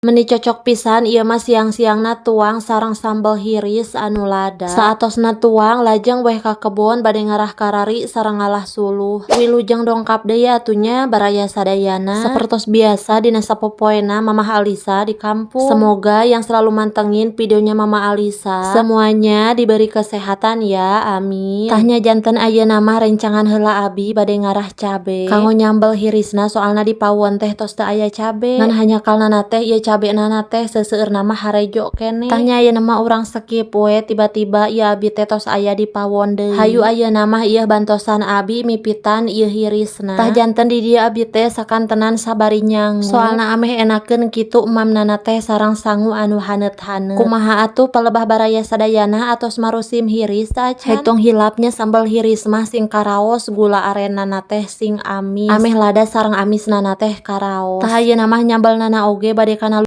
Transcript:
Meni cocok pisan ieu mah siang-siangna tuang sareng sambel hiris anu lada. Saatosna tuang, lajeng weh ka kebon bade ngarah karari sareng ngalah suluh. Wilujeng dongkap deui atuh nya, baraya sadayana. Sapertos biasa dina sapopoena Mamah Alisa di kampung. Semoga yang selalu mantengin videonya Mama Alisa semuanya diberi kesehatan ya, amin. Tah nya, janten ayeuna mah rencangan heula abi bade ngarah cabe kanggo nyambel hirisna, soalna di pawon teh tos teu aya cabe. Ngan hanjakalna teh ieu cabe nana teh seseueurna mah harejo keneh. Tah nya, ayeuna mah urang skip we. Tiba-tiba ieu abi teh tos aya di pawon deui. Hayu, ayeuna mah ieu bantosan abi mipitan ieu hirisna. Tah, janten di dieu abi teh sakantenan sabari nyangu, soalna ameh enakeun kitu emamnana teh sareng sangu anu haneut-haneut. Kumaha atuh palebah baraya sadayana, atos marusim hiris acan? Tong hilap nya, sambel hiris mah sing karaos gula arenana teh sing amis, ameh lada sareng amisnana teh karaos. Tah, ayeuna mah nyambelnana oge bade kana